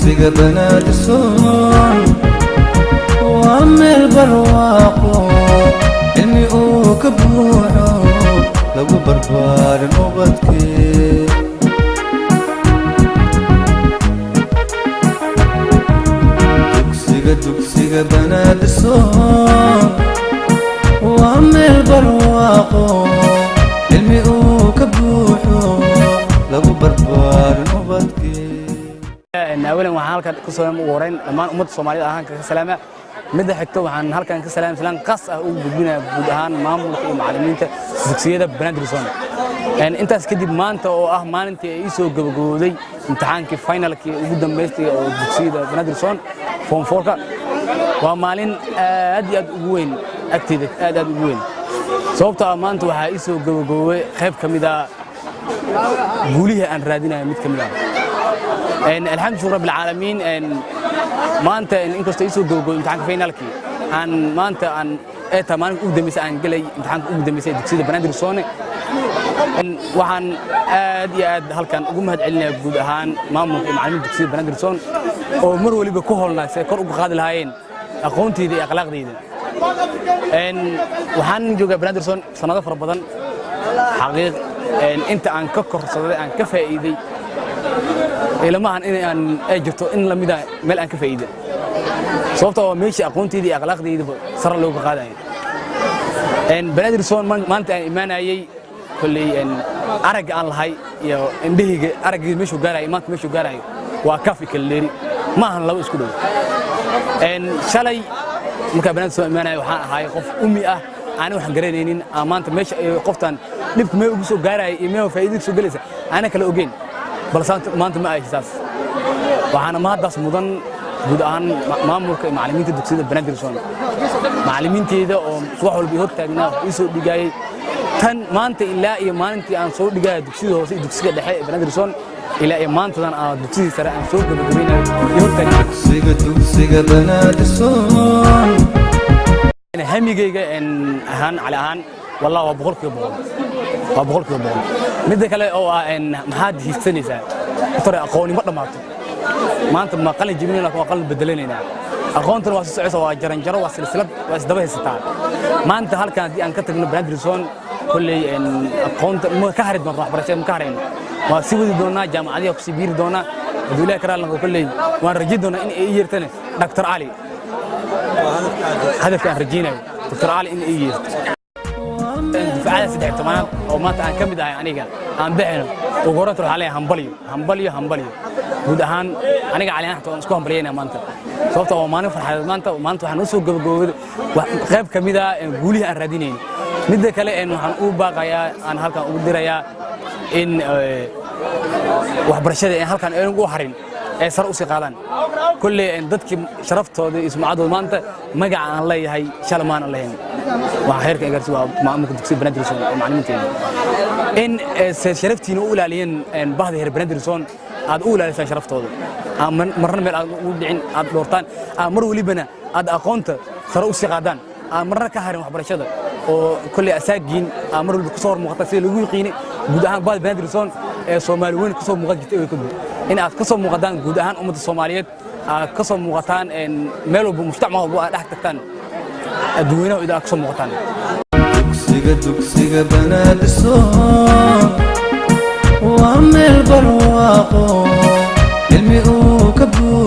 Dugsiga Banaadir Zone waa meel barwaaqo, cilmi uu ka buuxo, lagu barbaarin ubadkee. Dugsiga Banaadir Zone waa meel barwaaqo, cilmi uu ka buuxo, lagu barbaarin ubadkee. Awalan, waxaan halkan ku soo ugu horeyn dhammaan ummadda Soomaalida ahaan ka salaama. Midda xigto, waxaan halkan ka salaam salaan qas ah ugu gudbinayaa guud ahaan maamulka iyo macallimiinta dugsiyada Banaadir Zone. Intaas kadib, maanta oo ah maalintii ay ii soo gabagabowday imtixaankii finalkii ugu dambaystay oo dugsiyada Banaadir Zone form 4-ka, waa maalin aad iyo aad ugu weyn agteyda, aad aad ugu weyn, sababtoo ah maanta waxaa ii soo gabagaboobay qayb ka mid ah guulihii aan raadinayo mid ka mid ah. Alxamdu rabbil caalamiin. Maanta inkastoo ii soo gabagabowday imtixaanka finalkii, aan maanta aan eeta maalinka ugu dambeysay aan gelay imtixaanka ugu dambeysay ee dugsiyada Banaadir Zone, waxaan aad iyo aad halkan ugu mahad celinayaa guud ahaan maamulka iyo macallimiinta dugsiyada Banaadir Zone oo mar waliba ku howlnaa si ay kor ugu qaadi lahaayeen aqoonteyda iyo akhlaaqdeyda. Waxaan joogaa Banaadir Zone sanado fara badan. Xaqiiq, inta aan ka korsaday, aan ka faa'iiday, ilamahan in aan ay jirto in lamida meel aan ka faa'iiday, sababtoo waa meeshii aqoonteyda iyo akhlaaqdeydaba sare looga qaadayo. Banaadir Zone maanta aan imaanayay, kolley aragga aan lahay iyo indhahayga araggayga meeshuu gaarayo, maanta meeshuu gaarayo waa kaaf iyo kala dheeri, ma ahan laba isku dhow. Shalay markaa Banaadir Zone imaanaya, waxaan ahay qof ummi ah, aanan waxaan garanaynin. Aan maanta meesha ay qoftan dhibka meel ugu soo gaaraya iyo meel faa'iido soo gelaysa aanan kala ogeyn, balse maanta ma ahi saas. Waxaana mahaddaas mudan guud ahaan maamulka iyo macallimiinta dugsiyada Banaadir Zone, macallimiinteeda oo subax walba i hortaagnaa, wax ii soo dhigaayay tan maanta ilaa iyo maalintii aan soo dhigaayo dugsiyada hoose iyo dugsiga dhexe ee Banaadir Zone, ilaa iyo maantadan aan dugsidii sare aan soo gabagabaynayo iyo hortaagnaa. Dugsiga Banaadir Zone. Hamigayga ahaan, Cali ahaan, wallah, waa 100%, waa 100%. Midda kale oo ah maxaad hiigsanaysaa, horta aqooni ma dhammaato. Maanta ma qalin jebinayna, waa qalin bedelanaynaa. Aqoontana waa sii socota, waa jaranjaro, waa silsilad, waa isdaba haysataa. Maanta halkan haddii aan ka tagno Banaadir Zone, kolley aqoonta ma ka hari doonto, waxbarashada ma ka harayno, waa sii wadi doonaa, jaamacadihi kusii biiri doonaa hadduu Ilahi ka raali noqdo. Kolley waan rajayn doonaa in ay ii yeertane Dr. Cali. Hadafka aan rajaynayo Dr. Cali in ay yeerto. Dufcada 13aad oo maanta aan ka mid ahay aniga aan bixino, ugu horreynta waxaan leeyahay hambalyo, hambalyo, hambalyo. Guud ahaan aniga Cali ahaan waan isku hambalyaynaya maanta, sababtoo waa maalin farxadeed. Maanta waxaan u soo gabagabowday qayb ka mid ah guulihii aan raadinayno. Midda kale, waxaan u baaqayaa, aan halkan ugu dirayaa in waxbarashada halkan aynan ugu harin, ee sare usii qaadaan. Kolley dadkii sharaftooda iyo sumcaddooda maanta magaca aan leeyahay shalay maanan lahayn, waxaa heerka gaarsi waa maamulka dugsiga Banaadir Zone ee macallimiinteeda, in se sharaftiina u ilaaliyeen. Bahda heer Banaadir Zone aad u ilaalisaan sharaftooda, aan marna meel aad ugu dhicin, aad dhoortaan, aad mar welibana aad aqoonta sare usii qaadaan, aan marna ka harin waxbarashada, oo kolley asaagiin aad mar waliba kusoo hor muuqataan sida lagu yiqiinay guud ahaan bahda Banaadir Zone ee Soomaali weyn kasoo muuqan jirtay way kadib, in aad ka soo muuqataan guud ahaan ummadda Soomaaliyeed, aad ka soo muuqataan meel walba, mujtamac walba aad dhex tagtaan, adduweynaha idin aad ka soo muuqataan. Dugsiga Banaadir Zone waa meel barwaaqo, cilmi uu ka buuxo.